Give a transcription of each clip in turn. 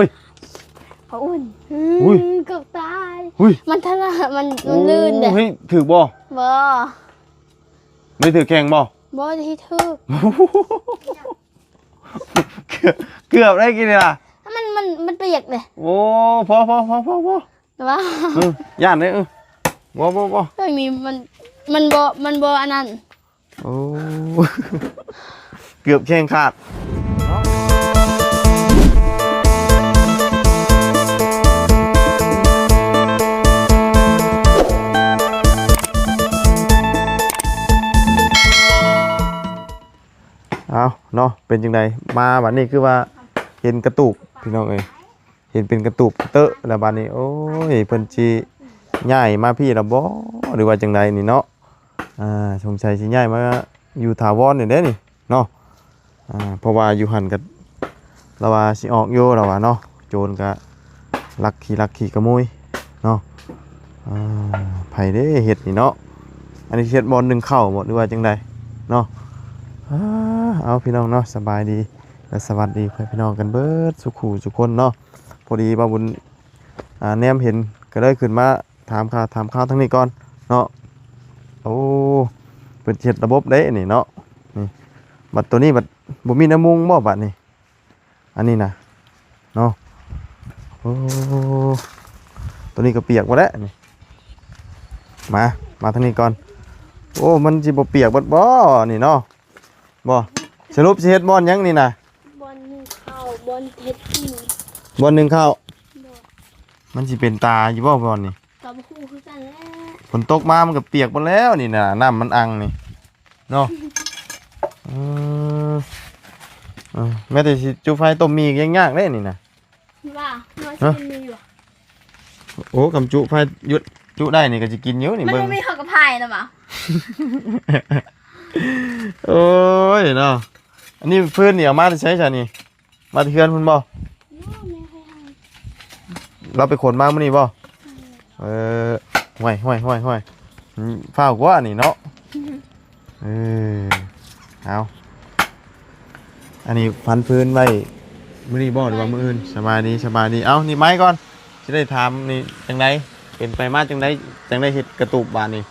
ອຸ້ຍ ພະອຸ່ນ ອຸ້ຍ ອືມ ເກືອບຕາຍ ອຸ້ຍ ມັນທະລະ ມັນ ມັນລື່ນເດ້. ໂອ້ ເຮີ້ຍ ຖືກບໍ່? ບໍ່ ບໍ່ໄດ້ຖືກແຂ້ງບໍ່? ບໍ່ໄດ້ຖືກ ເກືອບ ເກືອບໄດ້ກິນນີ້ລະ ມັນ ມັນ ມັນປຽກເດ້. ໂອ້ ພໍ ພໍ ພໍ ພໍ ພໍ ແຕ່ວ່າ ເອີ ຢ້ານເດ້ ເອີ ບໍ່ ບໍ່ ບໍ່ ເລື່ອງນີ້ມັນ ມັນບໍ່ ມັນບໍ່ອັນນັ້ນ. ໂອ້ ເກືອບແຂ້ງຂາດ. ເອົາເນາະ ເປັນຈັ່ງໃດ ມາບັດນີ້ຄືວ່າເຫັນກະຕູບ ພີ່ນ້ອງເອີຍ. ເຫັນເປັນກະຕູບເຕີະແລ້ວບາດນີ້ ໂອ້ຍ ເພິ່ນຊິຍ້າຍມາພີ້ລະບໍ່ ຫຼືວ່າຈັ່ງໃດນີ້ເນາະ. ອ່າ ສົງໄສຊິຍ້າຍມາຢູ່ຖາວອນນີ້ເດ້ນີ້ເນາະ. ອ່າ ເພາະວ່າຢູ່ຫັ້ນກໍລາວວ່າຊິອອກຢູ່ ລາວວ່າເນາະ ໂຈນກໍລັກຂີ້ລັກຂີ້ຂະໂມຍເນາະ. ອ່າ ໃຜເດ້ເຮັດນີ້ເນາະ ອັນນີ້ເຮັດບ່ອນໜຶ້ງເຂົ້າບໍ່ ຫຼືວ່າຈັ່ງໃດເນາະ. ອ່າ ເອົາ ພີ່ນ້ອງເນາະ ສະບາຍດີ ແລະ ສະຫວັດດີພໍ່ແມ່ພີ່ນ້ອງກັນເບິດສູ່ຄູ່ສູ່ຄົນເນາະ. ພໍດີບ່າວບຸນ ອ່າ ແນມເຫັນກໍເລີຍຂຶ້ນມາຖາມຂ່າວ ຖາມຂ່າວທາງນີ້ກ່ອນເນາະ. ໂອ້ ເພິ່ນເຮັດລະບົບເດ້ນີ້ເນາະ. ນີ້ ບັດໂຕນີ້ບັດບໍ່ມີນ້ຳມຸງບໍ່ບັດນີ້ ອັນນີ້ນະເນາະ. ໂອ້ ໂຕນີ້ກໍປຽກໝົດແລ້ວນີ້. ມາ ມາທາງນີ້ກ່ອນ. ໂອ້ ມັນຊິບໍ່ປຽກເບິດບໍ່ນີ້ເນາະ. ບໍ່ ສະຫຼຸບຊິເຮັດບ່ອນຫຍັງນີ້ນະ? ບ່ອນໜຶ້ງເຂົ້າ ບ່ອນເຮັດກິນ ບ່ອນໜຶ້ງເຂົ້າ. ບໍ່ ມັນຊິເປັນຕາຢູ່ບໍ່ບ່ອນນີ້? ກໍບໍ່ຮູ້ຄືກັນແຫຼະ ຝົນຕົກມາມັນກໍປຽກໝົດແລ້ວນີ້ນະ ນ້ຳມັນອັ່ງນີ້ເນາະ. ເອີ ເອີ ແມ້ແຕ່ຊິຈຸໄຟຕົ້ມໝີ່ກໍຍັງຍາກເດ້ນີ້ນະ. ວ່າ ວ່າຊິມີຢູ່. ໂອ້ ກຳຈຸໄຟຢຸດ ຈຸໄດ້ນີ້ກໍຊິກິນຢູ່ນີ້ ມັນ ເບິ່ງ ບໍ່ມີ ເຮົາກໍພາຍນຳເອົາ. ໂອ້ຍເນາະ ອັນນີ້ຟືນນີ້ເອົາມາແຕ່ໃສຊະນີ້? ມາແຕ່ເຮືອນພຸ້ນບໍ່? ບໍ່ ແມ່ໃຫ້ ເຮົາ ລາວໄປຂົນມາມື້ນີ້ບໍ່? ເອີ ເອີ ຫ້ວຍ ຫ້ວຍ ຫ້ວຍ ຫ້ວຍ ອືມ ຟ້າວກວ່ານີ້ເນາະ. ເອີ ເອົາ ອັນນີ້ຝັນຟືນໄວ້ມື້ນີ້ບໍ່ ຫຼືວ່າມື້ອື່ນ? ສະບາຍດີ ສະບາຍດີ. ເອົາ ນີ້ໄມ້ກ່ອນ ຊິໄດ້ຖາມນີ້ ຈັ່ງໃດ ເປັນໄປມາຈັ່ງໃດ ຈັ່ງໄດ້ເຮັດກະຕູບບາດນີ້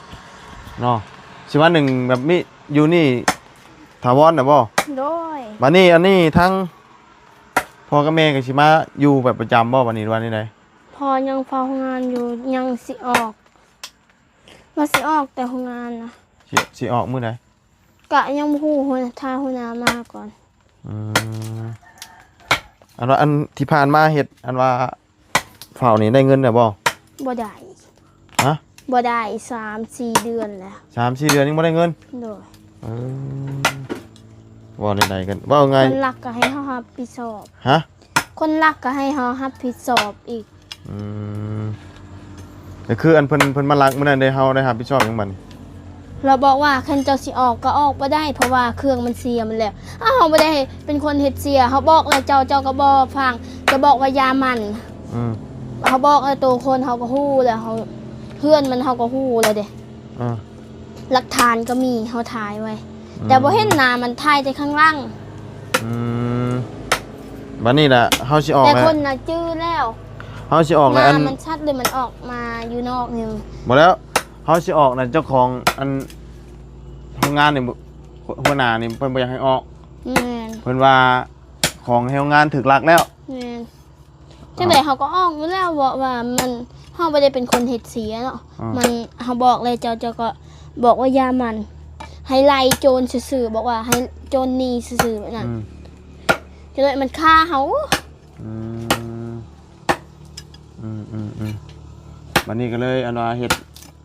ເນາະ? ຊິມາໜຶ້ງແບບນີ້ ຢູ່ນີ້ຖາວອນນະບໍ່? ໂດຍ. ບາດນີ້ ອັນນີ້ທາງພໍ່ກັບແມ່ກໍຊິມາຢູ່ແບບປະຈຳບໍ່ບາດນີ້ ຫຼືວ່າແນວໃດ? ພໍ່ຍັງເຝົ້າໂຮງງານຢູ່ ຍັງຊິອອກ ວ່າຊິອອກແຕ່ໂຮງງານນະ. ຊິ ຊິອອກມື້ໃດ? ກະຍັງບໍ່ຮູ້ ຫົວ ຖ້າຫົວໜ້າມາກ່ອນ. ອືມ ອັນວ່າອັນທີ່ຜ່ານມາເຮັດ ອັນວ່າເຝົ້ານີ້ໄດ້ເງິນແລ້ວບໍ່? ບໍ່ໄດ້. ຮະ? ບໍ່ໄດ້ ສາມສີ່ເດືອນແລ້ວ. ສາມສີ່ເດືອນຍັງບໍ່ໄດ້ເງິນ? ໂດຍ. ເອີ ເວົ້າແນວໃດກັນ? ເວົ້າງ່າຍ ຄົນລັກກໍໃຫ້ເຮົາຮັບຜິດຊອບ. ຮະ? ຄົນລັກກໍໃຫ້ເຮົາຮັບຜິດຊອບອີກ. ອືມ ກໍຄືອັນເພິ່ນ ເພິ່ນມາລັກມື້ນັ້ນເດ້ ເຮົາໄດ້ຮັບຜິດຊອບຫຍັງບັດນີ້? ລາວບອກວ່າ ຄັນເຈົ້າຊິອອກກໍອອກບໍ່ໄດ້ ເພາະວ່າເຄື່ອງມັນເສຍໝົດແລ້ວ. ອ້າວ ເຮົາບໍ່ໄດ້ເປັນຄົນເຮັດເສຍ ເຮົາບອກແລ້ວ ເຈົ້າ ເຈົ້າກໍບໍ່ຟັງ ຈະບອກວ່າຢ່າໝັ່ນ. ອືມ ເຮົາບອກແລ້ວ ໂຕຄົນເຮົາກໍຮູ້ແລ້ວ ເຮົາ ເຮືອນມັນເຮົາກໍຮູ້ແລ້ວເດ້. ອ່າ ຫຼັກຖານກໍມີ ເຮົາຖ່າຍໄວ້. ອືມ ແຕ່ບໍ່ເຫັນໜ້າມັນ ຖ່າຍແຕ່ຂ້າງຫຼັງ. ອືມ ບັດນີ້ລະ ເຮົາຊິອອກແລ້ວ ແຕ່ຄົນນະຈື່ແລ້ວ. ເຮົາຊິອອກແລ້ວ ອັນ ມັນຊັດເລີຍ ມັນອອກມາຢູ່ນອກນີ້. ບໍ່ແລ້ວ ເຮົາຊິອອກນະ ເຈົ້າຂອງອັນໂຮງງານນີ້ ຫົວໜ້ານີ້ເພິ່ນບໍ່ຢາກໃຫ້ອອກ. ແມ່ນ. ເພິ່ນວ່າຂອງໃນໂຮງງານຖືກລັກແລ້ວ. ແມ່ນ. ຈັ່ງໃດເຮົາກໍອອກຢູ່ແລ້ວ ເພາະວ່າມັນ ເຮົາບໍ່ໄດ້ເປັນຄົນເຮັດເສຍເນາະ. ອືມ ມັນ ເຮົາບອກແລ້ວ ເຈົ້າ ເຈົ້າກໍບອກວ່າຢ່າໝັ່ນ ໃຫ້ໄລ່ໂຈນຊື່ໆ ບອກວ່າໃຫ້ໂຈນໜີ່ຊື່ໆ ແບບນັ້ນ. ອືມ ຈັ່ງໃດມັນຂ້າເຮົາ. ອືມ ອືມໆໆ ບັດນີ້ກໍເລີຍ ອັນວ່າເຮັດ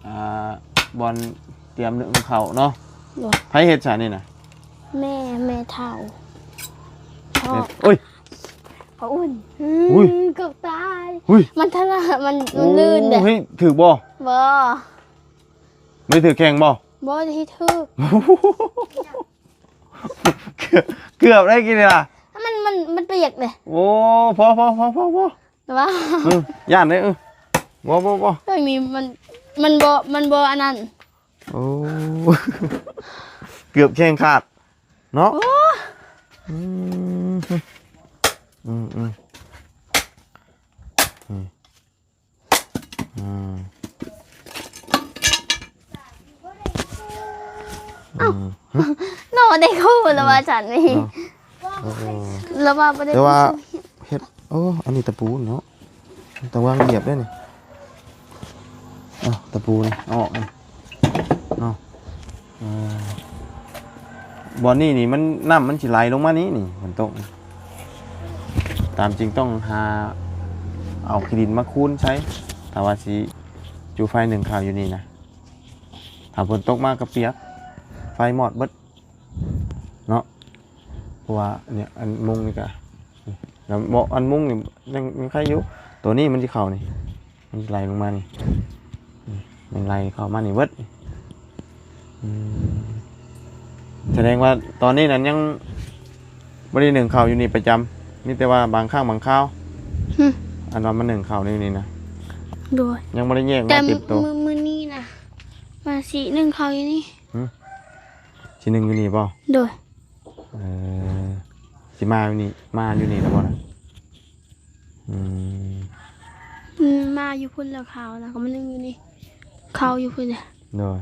ອ່າ ບ່ອນຕຽມໜຶ້ງເຂົ້າເນາະ. ໂດຍ. ໃຜເຮັດຊະນີ້ນະ? ແມ່ ແມ່ເຖົ້າ. ໂອ້ຍ ພະອຸ່ນ ອຸ້ຍ ເກືອບຕາຍ. ອຸ້ຍ ມັນທະລະ ມັນ ມັນ ໂອ້ ລື່ນເດ້. ເຮີ້ຍ ຖືກບໍ່? ບໍ່ ບໍ່ໄດ້ຖືກແຂ້ງບໍ່? ບໍ່ໄດ້ຖືກ. ເກືອບ ເກືອບໄດ້ກິນນີ້ລະ ມັນ ມັນ ມັນປຽກເດ້. ໂອ້ ພໍ ພໍ ພໍ ພໍ ພໍ ແຕ່ວ່າ ເອີ ຢ້ານເດ້. ເອີ ບໍ່ ບໍ່ ບໍ່ ເລື່ອງນີ້ມັນ ມັນບໍ່ ມັນບໍ່ອັນນັ້ນ. ໂອ້ ເກືອບແຂ້ງຂາດເນາະ. ໂອ້ ອືມ ອືມ ອືມ ອືມ ອືມ ເອົ້າ ອືມ ນອນໄດ້ຄູ່ລະວ່າຊັ້ນນີ້ ເນາະ ໂອ້ ລະວ່າບໍ່ໄດ້ ແຕ່ວ່າເຮັດ ໂອ້ ອັນນີ້ຕະປູເນາະ ຕະວັງຢຽບໄດ້ນີ້ ເອົາຕະປູນີ້ເອົາອອກນີ້ເນາະ ເອີ ບ່ອນນີ້ນີ້ມັນ ນ້ຳມັນຊິໄຫຼລົງມານີ້ນີ້ ຝົນຕົກ ຕາມຈິງຕ້ອງຫາເອົາຂີ້ດິນມາຄູນໃສ່ ຖ້າວ່າຊິຈູ່ໄຟໜຶ້ງເຂົ້າຢູ່ນີ້ນະ ຖ້າຝົນຕົກມາກໍປຽກ ໄຟມອດເບິດເນາະ ເພາະວ່າເນຍ ອັນມຸງນີ້ກະ ແລ້ວບໍ່ ອັນມຸງນີ້ຍັງ ຍັງໄຄຢູ່ ໂຕນີ້ມັນຊິເຂົ້ານີ້ ມັນຊິໄຫຼລົງມານີ້ ອືມ ມັນໄຫຼເຂົ້າມານີ້ເບິດ ອືມ ສະແດງວ່າຕອນນີ້ນັ້ນຍັງບໍ່ໄດ້ໜຶ້ງເຂົ້າຢູ່ນີ້ປະຈຳ ມີແຕ່ວ່າບາງຄັ້ງບາງຄາວ ຫຶ ອັນວ່າມາໜຶ້ງເຂົ້າຢູ່ນີ້ນະ ໂດຍ ຍັງບໍ່ໄດ້ແຍກມາເຕັມໂຕ ແຕ່ມື້ ມື້ນີ້ນະ ວ່າຊິໜຶ້ງເຂົ້າຢູ່ນີ້ ຫຶ ຊິໜຶ້ງຢູ່ນີ້ບໍ່? ໂດຍ ເອີ ຊິມາຢູ່ນີ້ ມາຢູ່ນີ້ແລ້ວບໍ່ນະ? ອືມ ອືມ ມາຢູ່ພຸ້ນແລ້ວເຂົ້ານະ ກໍມາໜຶ້ງຢູ່ນີ້ ເຂົ້າຢູ່ພຸ້ນແຫຼະ ໂດຍ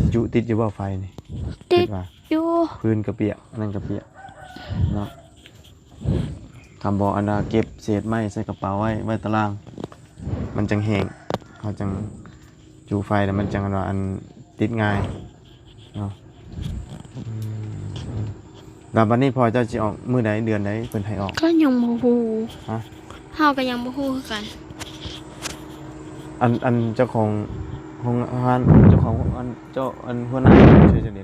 ຊິຈຸຕິດຢູ່ບໍ່ໄຟນີ້? ຕິດ ຄິດວ່າ ຢູ່ ພື້ນກະປຽກ ອັນນັ້ນກະປຽກເນາະ ຄຳບໍ່ ອັນນ່າ ເກັບເສດໄມ້ໃສ່ກະເປົາໄວ້ ໄວ້ຕາລ່າງ ມັນຈັ່ງແຫ້ງ ເຮົາຈັ່ງ ຈູ່ໄຟແລ້ວມັນຈັ່ງ ອັນວ່າ ອັນ ຕິດງ່າຍເນາະ ອືມ ແລ້ວບັດນີ້ພໍ່ເຈົ້າຊິອອກມື້ໃດ ເດືອນໃດເພິ່ນໃຫ້ອອກ? ກໍຍັງບໍ່ຮູ້ ຮະ? ເຮົາກໍຍັງບໍ່ຮູ້ຄືກັນ ອັນ ອັນເຈົ້າຂອງໂຮງງານ ເຈົ້າຂອງ ອັນ ເຈົ້າ ອັນ ຫົວໜ້າຢູ່ໃສ?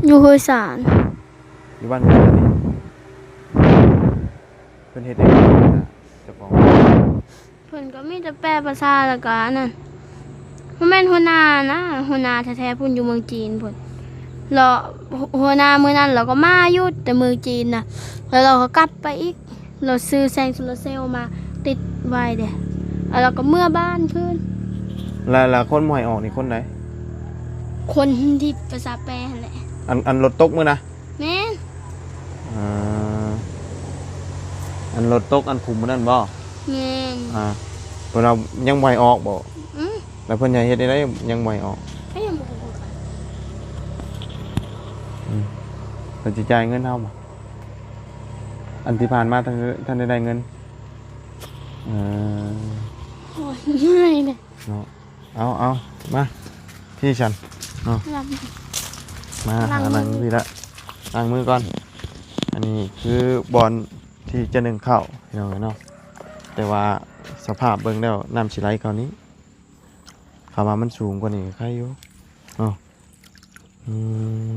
ຢູ່ຫ້ວຍສານ ຢູ່ບ້ານຫ້ວຍສານນີ້ ເພິ່ນເຮັດຫຍັງ ເຈົ້າຂອງ? ເພິ່ນກໍມີແຕ່ແປພາສາ ແລ້ວກໍອັນນັ້ນ ບໍ່ແມ່ນຫົວໜ້ານະ ຫົວໜ້າແທ້ໆພຸ້ນ ຢູ່ເມືອງຈີນພຸ້ນ ແລ້ວຫົວໜ້າມື້ນັ້ນລາວກໍມາຢູ່ແຕ່ເມືອງຈີນນະ ແລ້ວລາວກໍກັບໄປອີກ ລາວຊື້ແສງໂຊລາເຊວມາຕິດໄວ້ເດ້ ແລ້ວລາວກໍເມືອບ້ານຄືນ ແລ້ວ ແລ້ວຄົນບໍ່ໃຫ້ອອກນີ້ຄົນໃດ? ຄົນທີ່ພາສາແປຫັ້ນແຫຼະ ອັນ ອັນລົດຕົກມື້ນະ? ແມ່ນ ເອີ ອັນລົດຕົກ ອັນຂຸມມື້ນັ້ນບໍ່? ແມ່ນ ອ່າ ເພິ່ນວ່າຍັງບໍ່ໃຫ້ອອກບໍ່? ອືມ ແລ້ວເພິ່ນໃຫ້ເຮັດແນວໃດ ຍັງບໍ່ໃຫ້ອອກ? ກໍຍັງບໍ່ຮູ້ຄືກັນ ອືມ ເພິ່ນຊິຈ່າຍເງິນເຮົາບໍ່? ອັນທີ່ຜ່ານມາທ່ານ ທ່ານໄດ້ໄດ້ເງິນ? ເອີ ໂອ້ຍ ເມື່ອຍເດ ເນາະ ເອົາ ເອົາ ມາ ທີ່ຊັ້ນເນາະ ມາ ລ້າງມື ຫານັ່ງພີ້ລະ ລ້າງມືກ່ອນ ອັນນີ້ຄືບ່ອນທີ່ຈະໜຶ້ງເຂົ້າ ພີ່ນ້ອງເອີຍເນາະ ແຕ່ວ່າສະພາບເບິ່ງແລ້ວ ນ້ຳຊິໄຫຼເຂົ້ານີ້ ຄຳວ່າມັນສູງກວ່ານີ້ກໍໄຄຢູ່ເນາະ ອືມ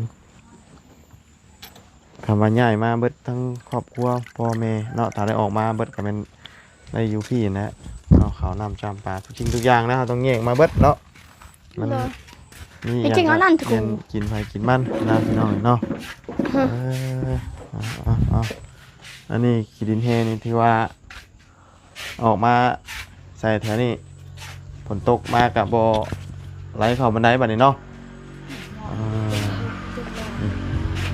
ຄຳວ່າຍ້າຍມາເບິດທັງຄອບຄົວ ພໍ່ແມ່ເນາະ ຖ້າໄດ້ອອກມາເບິດກໍແມ່ນໄດ້ຢູ່ພີ້ຫັ້ນແຫຼະເນາະ ເຂົ້ານ້ຳຈຳປາ ທຸກສິ່ງທຸກຢ່າງນະ ເຮົາຕ້ອງແຍກມາເບິດເນາະ ມັນ ໂດຍ ມີຫຍັງ ທີ່ຈິງເອົານັ້ນ ກໍ ທຸກຄົນ ແມ່ນກິນໃຜກິນມັນນະ ພີ່ນ້ອງເນາະ ເອີ ເອົາ ເອົາ ເອົາ ອັນນີ້ຂີ້ດິນແຮ່ນີ້ຖືວ່າ ອອກມາໃສ່ແຖວນີ້ ຝົນຕົກມາກະບໍ່ໄຫຼເຂົ້າປານໃດບາດນີ້ເນາະ ເອີ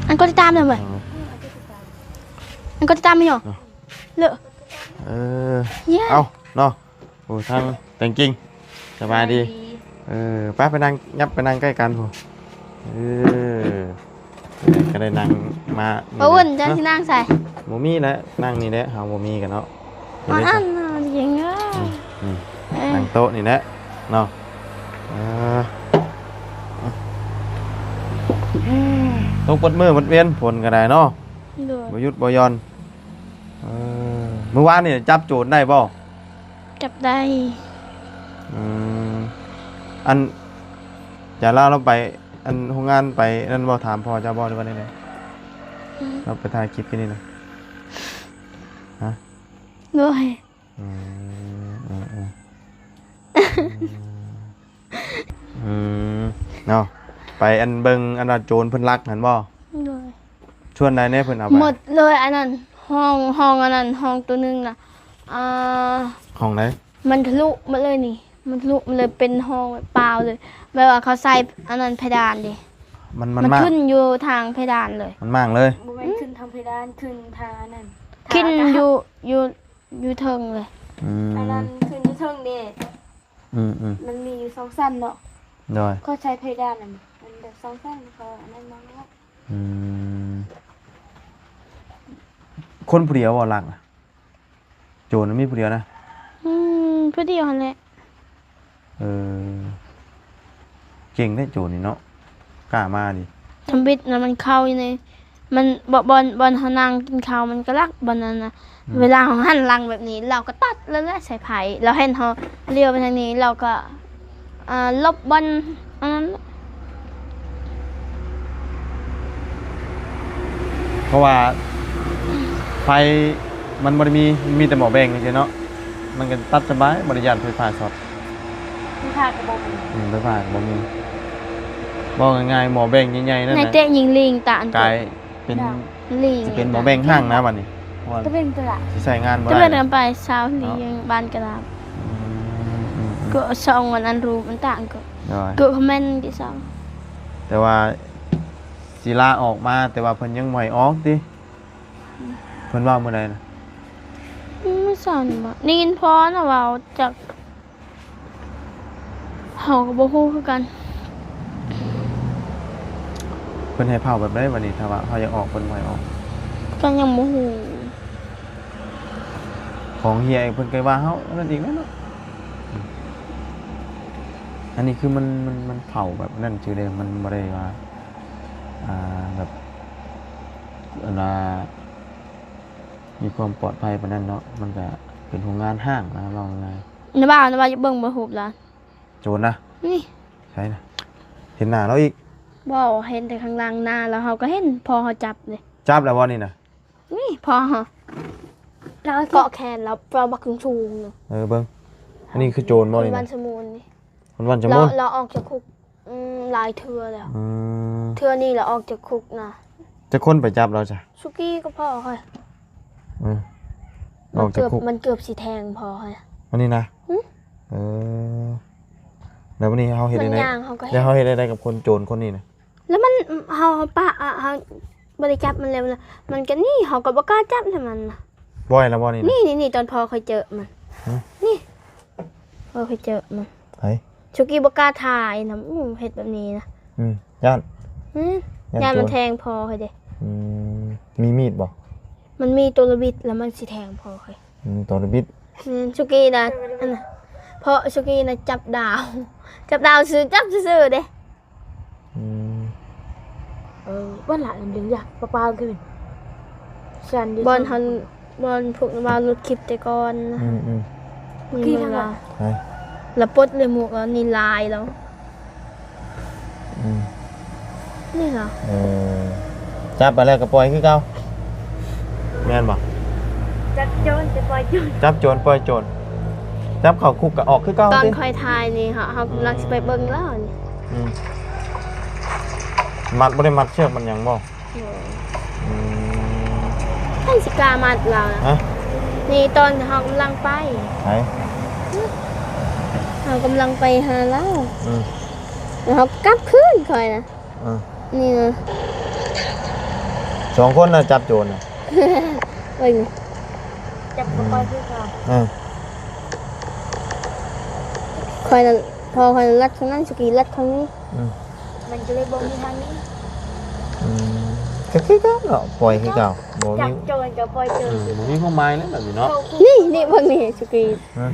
ອັນກົດຕິດຕາມນະເວີຍ ເອີ ອັນກົດຕິດຕາມມີຫຍັງ ເນາະ ເລີ ເອີ ເອົ້າເນາະ ໂອ້ ທາງແຕງກິງ ສະບາຍດີ ສະບາຍດີ ເອີ ໄປ ໄປນັ່ງ ຍັບໄປນັ່ງໃກ້ກັນພຸ້ນ ເອີ ກໍໄດ້ນັ່ງມາ ບໍ່ອຸ່ນ ເຈົ້າຊິນັ່ງໃສ? ບໍ່ມີແຫຼະ ນັ່ງນີ້ແຫຼະ ເຮົາບໍ່ມີກັນເນາະ ອັນນັ້ນເກັ່ງເອີຍ ອືມ ເອີ ນັ່ງໂຕະນີ້ແຫຼະເນາະ ເອີ ຕົກເບິດມື້ເບິດວຽນ ຝົນກໍໄດ້ເນາະ ໂດຍ ບໍ່ຢຸດບໍ່ຢ່ອນ ເອີ ມື້ວານນີ້ຈັບໂຈນໄດ້ບໍ່? ຈັບໄດ້ ອືມ ອັນ ຈາລາວ ລາວໄປ ອັນ ໂຮງງານໄປນັ້ນບໍ່? ຖາມພໍ່ເຈົ້າບໍ່ ຫຼືວ່າແນວໃດ? ອືມ ລາວໄປຖ່າຍຄລິບຢູ່ນີ້ນະ ຮະ? ໂດຍ ອືມ ອືມ ອືມ ອືມ ເນາະ ໄປອັນເບິ່ງອັນວ່າໂຈນເພິ່ນລັກຫັ້ນບໍ່? ໂດຍ ສ່ວນໃດແດ່ເພິ່ນເອົາໄປ? ໝົດເລີຍ ອັນນັ້ນ ຫ້ອງ ຫ້ອງອັນນັ້ນ ຫ້ອງໂຕໜຶ່ງນະ ອ່າ ຫ້ອງໃດ? ມັນທະລຸໝົດເລີຍນີ້ ມັນທະລຸໝົດເລີຍ ເປັນຫ້ອງເປົ່າເລີຍ ແບບວ່າເຂົາໃສ່ອັນນັ້ນເພດານເດ້ ມັນ ມັນ ມັນຂຶ້ນຢູ່ທາງເພດານເລີຍ ມັນມ້າງເລີຍ ບໍ່ແມ່ນຂຶ້ນທາງເພດານ ຂຶ້ນທາງອັນນັ້ນ ຂຶ້ນຢູ່ ຢູ່ ຢູ່ເທິງເລີຍ ອືມ ອັນນັ້ນຂຶ້ນຢູ່ເທິງເດ້. ອືມໆ ມັນມີຢູ່ສອງຊັ້ນເນາະ. ໂດຍ ເຂົາໃຊ້ເພດານນັ້ນ ມັນແບບສອງຊັ້ນ ເຂົາອັນນັ້ນມາເນາະ. ອືມ ຄົນຜູ້ດຽວບໍ່ລັກນະ? ໂຈນມີຜູ້ດຽວນະ? ອືມ ຜູ້ດຽວຫັ້ນແຫຼະ. ເອີ ເກັ່ງແທ້ໂຈນນີ້ເນາະ ກ້າມານີ້. ທຳອິດນະ ມັນເຂົ້າຢູ່ໃນ ມັນ ບ່ອນ ບ່ອນເຮົານັ່ງກິນເຂົ້າ ມັນກໍລັກບ່ອນນັ້ນນະ. ອືມ ເວລາເຮົາຫັນຫຼັງແບບນີ້ ລາວກໍຕັດເລີຍແຫຼະສາຍໄຟ. ລາວເຫັນເຮົາລ້ຽວໄປທາງນີ້ ລາວກໍ ອ່າ ຫຼົບບ່ອນອັນນັ້ນ ເພາະວ່າໄຟມັນບໍ່ໄດ້ມີ ມີແຕ່ໝໍ້ແບງຊື່ເນາະ ມັນກໍຕັດສະບາຍ ບໍ່ໄດ້ຢ້ານໄຟຟ້າຊັອດ. ໄຟຟ້າກໍບໍ່ມີ ອືມ ໄຟຟ້າກໍບໍ່ມີ. ເວົ້າງ່າຍໆ ໝໍ້ແບງໃຫຍ່ໆນັ້ນນະ ໃນເຕະຍິງລີງຕາອັນ ກາຍເປັນ ລີງ ຊິເປັນໝໍ້ແບງຫ້າງນະບັດນີ້ ເພາະວ່າ ຕະເວັນຕົວະ ຊິໃຊ້ງານບໍ່ໄດ້ ຕະເວັນກັນໄປຊາວລີງ ເນາະ ບ້ານກະລາບ. ອືມ ອືມໆ ກໍສອງວັນອັນຮູບມັນຕ່າງກໍ ໂດຍ ກໍຄອມເມັນທີ່ສອງ. ແຕ່ວ່າ ຊິລາອອກມາ ແຕ່ວ່າເພິ່ນຍັງບໍ່ໃຫ້ອອກຕິ? ເພິ່ນເວົ້າມື້ໃດນະ? ອືມ ມື້ເຊົ້ານີ້ບໍ? ໄດ້ຍິນພໍ່ນະເວົ້າ ຈັກ ເຮົາກໍບໍ່ຮູ້ຄືກັນ. ເພິ່ນໃຫ້ເຝົ້າແບບໃດບັດນີ້ ຖ້າວ່າເຮົາຢາກອອກ ເພິ່ນບໍ່ໃຫ້ອອກ? ກໍຍັງບໍ່ຮູ້. ຂອງເຮຍເພິ່ນກໍວ່າເຮົາອັນນັ້ນອີກແລ້ວເນາະ. ອັນນີ້ຄືມັນ ມັນ ມັນເຝົ້າແບບນັ້ນຊື່ເດ້ ມັນບໍ່ໄດ້ວ່າ ອ່າ ແບບ ອັນວ່າ ມີຄວາມປອດໄພປານນັ້ນເນາະ ມັນກະເປັນໂຮງງານຮ້າງນະ ເວົ້າງ່າຍໆ. ນະບ່າວ ນະບ່າວ ຢາກເບິ່ງບໍ່ຮູບລາວ ໂຈນນະ ນີ້ ໃສນະ? ເຫັນໜ້າລາວອີກ? ບໍ່ ເຫັນແຕ່ຂ້າງຫຼັງໜ້າ ແລ້ວເຮົາກໍເຫັນພໍ່ເຮົາຈັບເດ້. ຈັບແລ້ວບໍ່ນີ້ນະ? ນີ້ພໍ່ເຮົາ ລາວເກາະແຂນລາວ ລາວບັກສູງໆນະ. ເອີ ເບິ່ງ ອັນນີ້ຄືໂຈນບໍ່ນີ້ນະ? ຄົນບ້ານສະໝູນນີ້ ຄົນບ້ານສະໝູນ ລາວ ລາວອອກຈາກຄຸກ ອືມ ຫຼາຍເທື່ອແລ້ວ. ອືມ ເທື່ອນີ້ລາວອອກຈາກຄຸກນະ. ຈັກຄົນໄປຈັບລາວຊະ? ສຸກີກັບພໍ່ຂ້ອຍ. ອືມ ອອກຈາກຄຸກ ມັນເກືອບ ມັນເກືອບຊິແທງພໍ່ຂ້ອຍ. ອັນນີ້ນະ? ຫຶ ເອີ ແລ້ວບັດນີ້ເຮົາເຮັດແນວໃດ? ມັນຍ່າງ ເຮົາກໍເຮັດ ແລ້ວເຮົາເຮັດແນວໃດກັບຄົນໂຈນຄົນນີ້ນະ? ແລ້ວມັນ ເຮົາ ເຮົາປະ ເຮົາ ເຮົາບໍ່ໄດ້ຈັບມັນແລ້ວນະ ມັນກໍໜີ ເຮົາກໍບໍ່ກ້າຈັບນຳມັນນະ. ບໍ່ໃຫ້ລະບໍ່ນີ້ນະ? ນີ້ໆ ຕອນພໍ່ຂ້ອຍເຈີມັນ ຫຶ ນີ້ ພໍ່ຂ້ອຍເຈີມັນ. ໃຜ? ສຸກີບໍ່ກ້າຖ່າຍນຳ ອູ້ ເຮັດແບບນີ້ນະ. ອືມ ຢ້ານ ຫື ຢ້ານ ຢ້ານມັນໂຈນແທງພໍ່ຂ້ອຍເດ້. ອືມ ມີມີດບໍ່? ມັນມີໂຕລະບິດ ແລ້ວມັນຊິແທງພໍ່ຂ້ອຍ. ອືມ ໂຕລະບິດ. ແມ່ນ ສຸກີນະ ອັນນະ ເພາະສຸກີນະຈັບດາວ ຈັບດາວຊື່ ຈັບຊື່ໆເດ້. ອືມ ເອີ ວັນລະອັນເລື່ອງຢາກປະປາຄືນ ສັນຢູ່ ບ່ອນຫັ້ນ ບ່ອນພວກວ່າຫຼຸດຄລິບແຕ່ກ່ອນ. ອືມໆ ມີເວລາ ລະປົດເລີຍໝວກ ອັນນີ້ລາຍລາວ. ອືມ ນີ້ລະ ເອີ ຈັບໄປແລ້ວກໍປ່ອຍຄືເກົ່າ ແມ່ນບໍ່? ຈັບໂຈນກໍປ່ອຍໂຈນ ຈັບໂຈນປ່ອຍໂຈນ ຈັບເຂົ້າຄຸກກໍອອກຄືເກົ່າ. ຕອນຂ້ອຍຖ່າຍນີ້ ເຮົາ ເຮົາກຳລັງຊິໄປເບິ່ງແລ້ວນີ້. ອືມ ມັດ ບໍ່ໄດ້ມັດເຊືອກມັດຫຍັງບໍ່? ໂດຍ ອືມ ໃຜຊິກ້າມັດລາວນະ? ຮະ ນີ້ຕອນເຮົາກຳລັງໄປ ໃຜ? ເຮົາກຳລັງໄປຫາລາວ. ອືມ ແລ້ວເຮົາກັບຄືນຂ້ອຍນະ. ອ່າ ນີ້ນະ ສອງຄົນນະຈັບໂຈນນະ ເບິ່ງ ຈັບບໍ່ຄ່ອຍຄືເກົ່າ. ອ່າ ຂ້ອຍນະ ພໍ່ຂ້ອຍນະລັດທາງນັ້ນ ສຸກີລັດທາງນີ້. ອືມ ມັນກໍເລີຍບໍ່ມີທາງນີ້. ອືມ ກໍຄືເກົ່າເນາະ ປ່ອຍຄືເກົ່າ ບໍ່ມີ ຈັບໂຈນກໍປ່ອຍໂຈນ. ເອີ ບໍ່ມີຄວາມໝາຍແລ້ວແບບນີ້ເນາະ. ນີ້ ນີ້ເບິ່ງນີ້ ສຸກີ ຮະ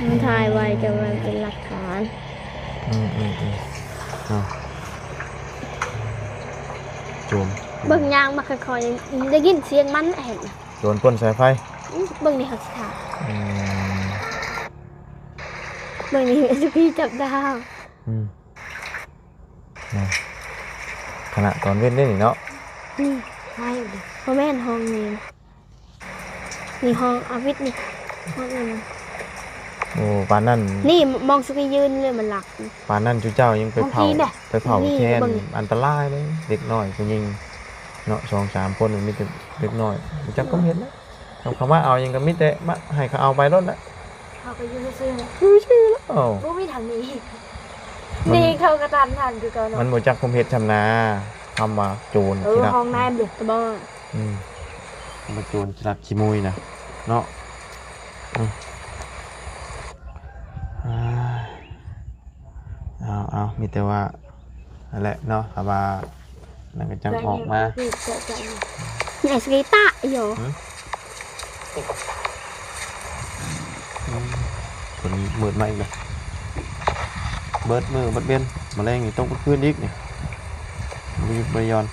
ມັນຖ່າຍໄວ້ ແຕ່ວ່າເປັນຫຼັກຖານ. ອືມໆໆ ເອົາ ໂຈນ ເບິ່ງຍ່າງມາຄ່ອຍໆ ໄດ້ຍິນສຽງມັນ ເຫັນ ໂຈນປົ້ນສາຍໄຟ. ອືມ ເບິ່ງນີ້ ເຮົາຊິຖ່າຍ. ອືມ ເບິ່ງນີ້ ສຸກີຈັບດາວ. ອືມ ນະ ຂະນະຕອນເວັນເດ້ນີ້ເນາະ. ນີ້ ໄຟເດ້ ບໍ່ແມ່ນຫ້ອງນີ້. ນີ້ຫ້ອງອາວິດນີ້ ຫ້ອງອື່ນ. ໂອ້ ປານນັ້ນ ນີ້ ມອງສຸກີຢືນເລີຍ ມັນລັກ. ປານນັ້ນຈຸເຈົ້າຍັງໄປເຜົາ ໄປເຜົາແທນ ອັນຕະລາຍເດ້ ເດັກນ້ອຍຜູ້ຍິງເນາະ ສອງສາມຄົນ ມີແຕ່ເດັກນ້ອຍ ບໍ່ຈັກຄວາມເຮັດນະ. ເຂົາມາເອົາຫຍັງກໍມີແຕ່ມາໃຫ້ເຂົາເອົາໄປໂລດແຫຼະ. ເຮົາກໍຢູ່ຊື່ໆ ຢູ່ຊື່ແລ້ວ ບໍ່ມີທາງໜີ ໜີເຂົາກໍຕັນທັນຄືເກົ່າເນາະ. ມັນບໍ່ຈັກຄວາມເຮັດຊ່ຳນາ ຄຳວ່າໂຈນ ເອີ ຂີ້ລັກ ຫ້ອງນ້ຳເດ້ ຕະບອງ. ອືມ ມາໂຈນຂີ້ລັກຂີ້ມຸຍນະເນາະ. ເອົາໆ ມີແຕ່ວ່າ ນັ້ນແຫຼະເນາະ ຖ້າວ່ານັ້ນກໍຈັ່ງອອກມາ. Ni es kita, yo. ອືມ ຝົນມືດມາອີກແລ້ວ ເບິດມື້ເບິດເວັນ ມາແລງນີ້ຕົກເບິດຄືນອີກນີ້ ບໍ່ຢຸດບໍ່ຢ່ອນ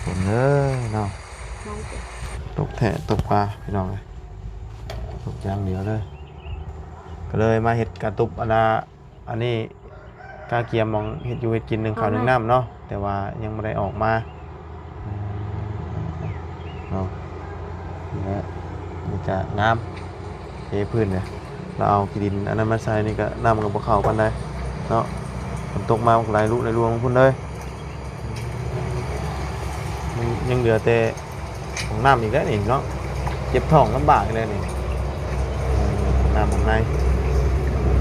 ຝົນເອີຍເນາະ. ຕົກແທ້ຕົກວ່າພີ່ນ້ອງເອີຍ ຕົກຢ່າງດຽວເລີຍ ກໍເລີຍມາເຮັດກະຕຸບ ອັນນ່າ ອັນນີ້ກະກຽມໝ່ອງເຮັດຢູ່ເຮັດກິນ ໜຶ້ງເຂົ້າ ເຂົ້າ ໜຶ້ງນ້ຳເນາະ ແຕ່ວ່າຍັງບໍ່ໄດ້ອອກມາເນາະ. ນີ້ກະງາມ ເທພື້ນເລີຍ ລາວເອົາຂີ້ດິນອັນນັ້ນມາໃສ່ນີ້ກະ ນ້ຳກໍບໍ່ເຂົ້າປານໃດເນາະ ຝົນຕົກມາມັນກໍໄຫຼລຸໄຫຼລວງລົງພຸ້ນເລີຍ. ມັນຍັງເຫຼືອແຕ່ຫ້ອງນ້ຳອີກແລ້ວນີ້ເນາະ ເຈັບທ້ອງລຳບາກອີກແລ້ວນີ້ ເອີ ຫ້ອງນ້ຳຫ້ອງໃນ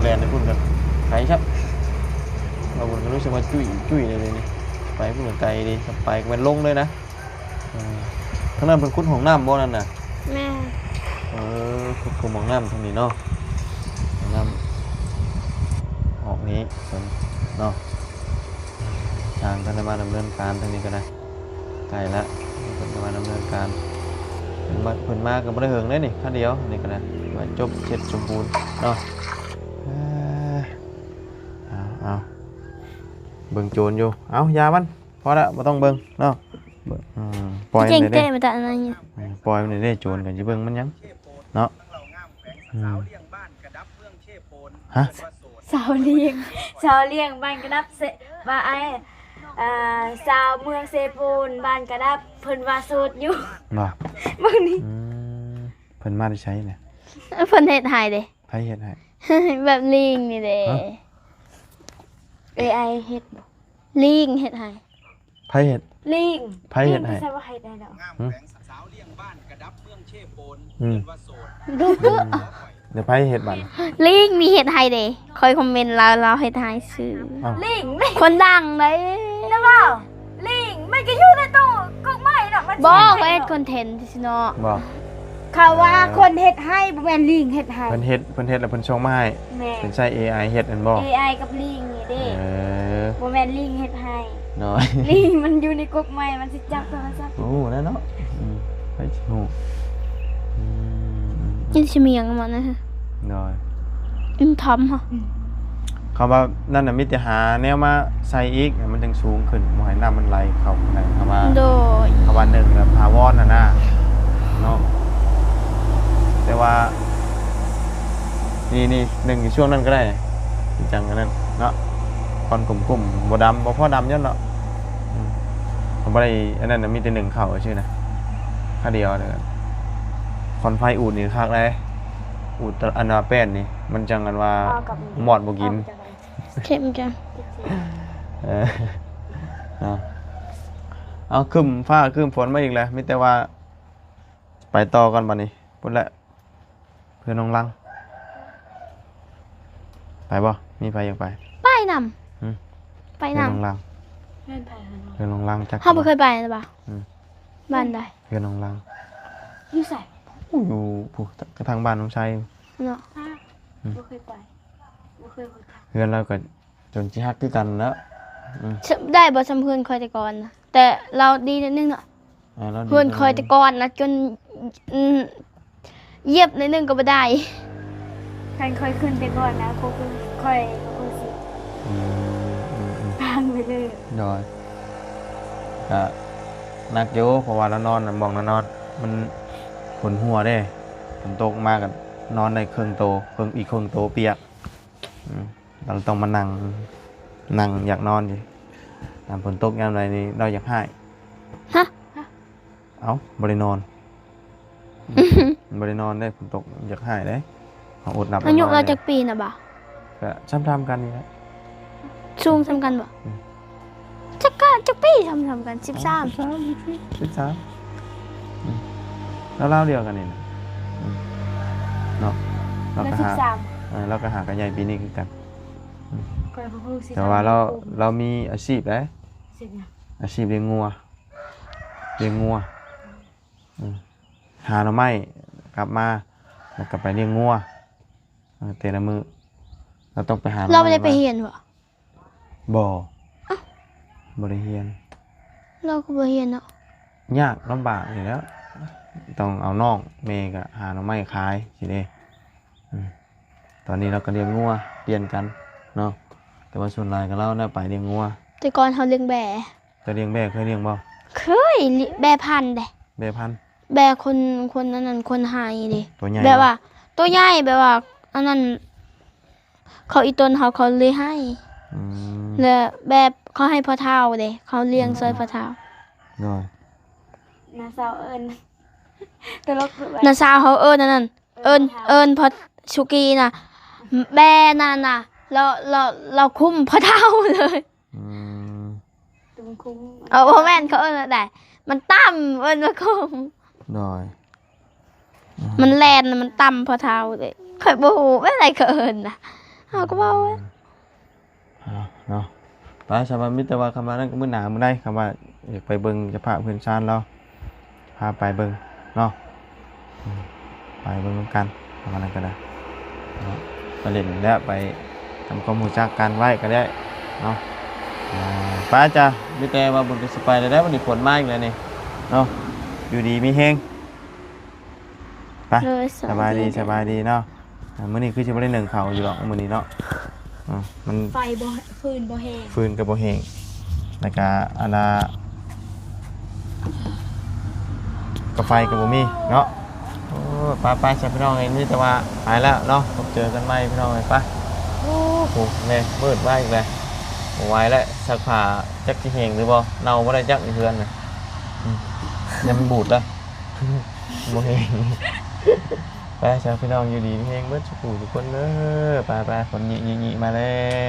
ແລ່ນໄປພຸ້ນກໍໄກຄັກ ວ່າບຸນກໍຮູ້ສຶກວ່າຈຸ້ຍໆ ເລີຍນີ້ ໄປພຸ້ນກໍໄກເດ້ ໄປກໍແມ່ນລົງເລີຍນະ. ເອີ ທາງນັ້ນເພິ່ນຂຸດຫ້ອງນ້ຳບໍ່ນັ້ນນະ? ແມ່ນ ເອີ ຂຸດຂຸມຫ້ອງນ້ຳທາງນີ້ເນາະ ຫ້ອງນ້ຳອອກນີ້ເພິ່ນເນາະ ຊ່າງເພິ່ນໄດ້ມາດຳເນີນການທາງນີ້ກໍໄດ້ ໃກ້ລະ ເພິ່ນກໍມາດຳເນີນການ ເພິ່ນມາ ເພິ່ນມາກໍບໍ່ໄດ້ເຫິງເດ້ນີ້ ຄາວດຽວນີ້ກໍໄດ້ ວ່າຈົບເສັດສົມບູນເນາະ. ເອີ ເອົາໆ ເບິ່ງໂຈນຢູ່ ເອົາ ຢ່າມັນ ພໍແລ້ວ ບໍ່ຕ້ອງເບິ່ງເນາະ ເບິ່ງ ອືມ ປ່ອຍມັນເດ້ ເຈັງແຕ່ມາແຕ່ອັນນັ້ນຢູ່ ອືມ ປ່ອຍມັນເດ້ ໂຈນກໍຊິເບິ່ງມັນຫຍັງເນາະ. ອືມ ຮະ? ສາວລ້ຽງ ສາວລ້ຽງບ້ານກະດັບ ເຊ ວ່າອ້າຍ ອ່າ ສາວເມືອງເຊໂປນ ບ້ານກະດັບ ເພິ່ນວ່າໂສດຢູ່ ບໍ່? ເບິ່ງນີ້ ອືມ ເພິ່ນມາແຕ່ໃສນະ? ເພິ່ນເຮັດໃຫ້ເດ້. ໃຜເຮັດໃຫ້? ແບບລີງນີ້ເດ້ ຮະ? ເອໄອ ເຮັດບໍ່? ລີງເຮັດໃຫ້. ໃຜເຮັດ? ລີງ ໃຜເຮັດໃຫ້? ລີງບໍ່ໃຊ່ວ່າເຮັດໃຫ້ດອກ ຫື? ອືມ ແລ້ວໃຜເຮັດບັດນີ້? ລີງນີ້ເຮັດໃຫ້ເດ້ ຂ້ອຍຄອມເມັນລາວ ລາວເຮັດໃຫ້ຊື່. ອ້າວ ລີງ ຄົນດັງເດ້ ແລ້ວເວົ້າ ລີງ ມັນກໍຢູ່ໃນຕູ້ກົກໄມ້ເນາະ ມັນ ບໍ່ ຂ້ອຍເຮັດຄອນເທັນຊື່ໆ ເນາະ ບໍ່? ເຂົາວ່າ ເອີ ຄົນເຮັດໃຫ້ ບໍ່ແມ່ນລີງເຮັດໃຫ້ ເພິ່ນເຮັດ ເພິ່ນເຮັດແລ້ວເພິ່ນສົ່ງມາໃຫ້. ແມ່ນ ເພິ່ນໃຊ້ເອໄອເຮັດແມ່ນບໍ່? ເອໄອກັບລີງນີ້ເດ້. ເອີ ບໍ່ແມ່ນລີງເຮັດໃຫ້ ນ້ອຍ ລີງມັນຢູ່ໃນກົກໄມ້ ມັນຊິຈັບໂທລະສັບ. ໂອ້ ແລ້ວເນາະ ອືມ ໃຜຊິຮູ້ ອືມ ອືມ ອືມ ຊິມີຫຍັງມານະ? ນ້ອຍ ອືມ ທຳຫະ ອືມ ຄຳວ່ານັ້ນນະ ມີແຕ່ຫາແນວມາໃສ່ອີກ ໃຫ້ມັນຈັ່ງສູງຂຶ້ນ ບໍ່ໃຫ້ນ້ຳມັນໄຫຼເຂົ້າໄປ. ຄຳວ່າ ໂດຍ ຄຳວ່າໜຶ້ງແບບຖາວອນຫັ້ນນະເນາະ ແຕ່ວ່າ ນີ້ ນີ້ ໜຶ້ງຢູ່ຊ່ວງນັ້ນກໍໄດ້ ຈັ່ງອັນນັ້ນເນາະ ຄວັນກຸ້ມໆ ບໍ່ດຳ ບໍ່ພໍດຳຍ້ອນເນາະ ອືມ ບໍ່ໄດ້ອັນນັ້ນນະ ມີແຕ່ໜຶ້ງເຂົ້າຊື່ນະ ຄາວດຽວເດີ ຄວັນໄຟອູດນີ້ຄັກເດ້ ອູດອັນວ່າແປ້ນນີ້ ມັນຈັ່ງອັນວ່າ ເອົາກັບ ມອດບໍ່ກິນ ເອົາກັບ ເຂັ້ມແກງ ເອີ ເອົາ ເອົາ ຄຶ້ມຟ້າຄຶ້ມຝົນມາອີກແລ້ວ ມີແຕ່ວ່າໄປຕໍ່ກ່ອນບັດນີ້ ພຸ້ນແຫຼະ ເພື່ອນນ້ອງລັງ ໄປບໍ່? ມີໃຜຢາກໄປ? ໄປນຳ ຫື? ໄປນຳ ເພື່ອນນ້ອງລັງ ເພື່ອນໃຜ? ເພື່ອນນ້ອງລັງ ຈັກ ເຮົາບໍ່ເຄີຍໄປນະບໍ່? ອືມ ບ້ານໃດ? ເພື່ອນນ້ອງລັງ ຢູ່ໃສ? ໂອ້ ຢູ່ພຸ້ນ ກະທາງບ້ານນ້ອງໄຊເນາະ ອືມ ບໍ່ເຄີຍໄປ ບໍ່ເຄີຍຮູ້ຈັກ ເຮືອນລາວກໍ ຈົນຊິຮັກຄືກັນແລ້ວ ອືມ ໄດ້ບໍ່ ສ່ຳເຮືອນຂ້ອຍແຕ່ກ່ອນນະ ແຕ່ລາວດີໜ້ອຍໜຶ່ງເນາະ ເອີ ລາວດີ ເຮືອນຂ້ອຍແຕ່ກ່ອນນະ ຈົນ ອືມ ຢຽບໜ້ອຍໜຶ່ງກໍບໍ່ໄດ້ ຄັນຂ້ອຍຂຶ້ນແຕ່ກ່ອນນະ ກໍຄືຂ້ອຍກໍຄືຊິ ອືມ ອືມ ອືມ ພັງໄປເລີຍ ໂດຍ ກະໜັກຢູ່ ເພາະວ່າລາວນອນ ໝ່ອງລາວນອນ ມັນຝົນຫົວເດ້ ຝົນຕົກມາກໍນອນໄດ້ເຄິ່ງໂຕ ເຄິ່ງ ອີກເຄິ່ງໂຕປຽກ ອືມ ລາວຕ້ອງມານັ່ງ ນັ່ງຢາກນອນຢູ່ ຍາມຝົນຕົກຍາມໃດນີ້ລາວຢາກຮ້າຍ ຮະ? ເອົ້າ ບໍ່ໄດ້ນອນ ບໍ່ໄດ້ນອນເດ້ ຝົນຕົກຢາກຮ້າຍເດ້ ເຮົາອົດຫຼັບ ອາຍຸລາວຈັກປີນະບາດ? ກະຊ່ຳໆກັນນີ້ແຫຼະ ສູງຊ່ຳກັນບໍ່? ອືມ ຈັກກະ ຈັກປີຊ່ຳໆກັນ? ສິບສາມ ສິບສາມ ສິບສາມ ອືມ ລາວໆດຽວກັນນີ້ນະ ອືມ ເນາະ ລາວກະ ລາວກະຫາ ສິບສາມ ເອີ ລາວກະຫາກະໃຫຍ່ປີນີ້ຄືກັນ ອືມ ແຕ່ວ່າລາວ ລາວມີອາຊີບເດ້ ອາຊີບຫຍັງ? ອາຊີບລ້ຽງງົວ ລ້ຽງງົວ ອືມ ຫາໜໍ່ໄມ້ ກັບມາ ແລ້ວກໍໄປລ້ຽງງົວ ເອີ ແຕ່ລະມື້ ລາວຕ້ອງໄປຫາ ລາວບໍ່ໄດ້ໄປຮຽນບໍ? ບໍ່ ບໍ່ໄດ້ຮຽນ. ລາວກໍບໍ່ຮຽນເນາະ. ຍາກລຳບາກນີ້ແຫຼະ ຕ້ອງເອົານ້ອງ ແມ່ກໍຫາໜໍ່ໄມ້ຂາຍຊີ້ເດ້. ອືມ ຕອນນີ້ລາວກໍລ້ຽງງົວປ່ຽນກັນເນາະ ແຕ່ວ່າສ່ວນຫຼາຍກໍລາວໄດ້ໄປລ້ຽງງົວ. ແຕ່ກ່ອນເຮົາລ້ຽງແບ້. ເຈົ້າລ້ຽງແບ້ ເຄີຍລ້ຽງບໍ່? ເຄີຍ ແບ້ພັນເດ້. ແບ້ພັນ ແບ້ຄົນ ຄົນອັນນັ້ນ ຄົນໄຮ່ເດ້. ຕົວໃຫຍ່ ແບບວ່າ ບໍ່? ຕົວໃຫຍ່ ແບບວ່າອັນນັ້ນ ເຂົາອີ່ຕົນເຮົາ ເຂົາເລີຍໃຫ້. ອືມ ແລ້ວແບບເຂົາໃຫ້ພໍ່ເຖົ້າເດ້ ເຂົາລ້ຽງ ອືມ ຊ່ອຍພໍ່ເຖົ້າ. ໂດຍ ນ້າສາວເອີ້ນ ຕະຫຼົກ ນ້າສາວເຮົາເອີ້ນອັນນັ້ນ ເອີ້ນ ເອີ້ນພໍ່ສຸກີນະ ແບ້ນັ້ນນະ ລາວ ລາວ ລາວຄຸມພໍ່ເຖົ້າເລີຍ. ອືມ ຕຸ່ມຄຸມ ເອີ ບໍ່ແມ່ນ ເຂົາເອີ້ນວ່າໃດ ມັນຕຳ ເອີ້ນວ່າຄຸມ. ໂດຍ ອືມ ມັນແລ່ນ ມັນຕຳພໍ່ເຖົ້າເດ້ ຂ້ອຍບໍ່ຮູ້ແບບໃດເຂົາເອີ້ນນະ ເຮົາກໍເວົ້າ. ອືມ ເອົາເນາະ ໄປ ສະບາຍ ມີແຕ່ວ່າຄຳວ່ານັ້ນ ມື້ໜ້າມື້ໃດ ຄຳວ່າຢາກໄປເບິ່ງສະພາບເຮືອນຊານລາວ ພາໄປເບິ່ງເນາະ. ອືມ ໄປເບິ່ງນຳກັນ ປະມານນັ້ນກໍໄດ້ເນາະ ໄປຫຼິ້ນແລ້ວໄປທຳຄວາມຮູ້ຈັກກັນໄວ້ກໍໄດ້ເນາະ. ອ່າ ໄປຈ້ະ ມີແຕ່ວ່າບຸນກໍຊິໄປແລ້ວເດ້ ວັນນີ້ຝົນມາອີກແລ້ວນີ້ເນາະ. ຢູ່ດີມີແຮງ ໄປ ໂດຍ ສະບາຍດີ ສະບາຍດີ ສະບາຍດີເນາະ. ອ່າ ມື້ນີ້ຄືຊິບໍ່ໄດ້ໜຶ້ງເຂົ້າຢູ່ດອກມື້ນີ້ເນາະ. ອືມ ມັນ ໄຟບໍ່ ຟືນບໍ່ແຮງ ຟືນກໍບໍ່ແຮງ ແລ້ວກະອັນນ່າ ກາໄຟກໍບໍ່ມີເນາະ. ໂອ້ ໄປໆ ຊະພີ່ນ້ອງເອີຍ ມີແຕ່ວ່າໄປແລ້ວເນາະ ພົບເຈີກັນໃໝ່ພີ່ນ້ອງເອີຍ ໄປ. ໂອ້ໂຫ ແມ່ມືດມາອີກແລ້ວ ບໍ່ໄຫວແລ້ວ ຊັກຜ້າຈັກຊິແຫ້ງຫຼືບໍ່ ເນົ່າບໍ່ໄດ້ຈັກຢູ່ເຮືອນນະ. ອືມ ຍັງມັນບູດລະ ບໍ່ແຫ້ງ. ໄປຊະພີ່ນ້ອງ ຢູ່ດີມີແຮງເບິດສູ່ຜູ້ສູ່ຄົນເດີ. ໄປໆ ຝົນຍິໆໆ ມາແລ້ວ.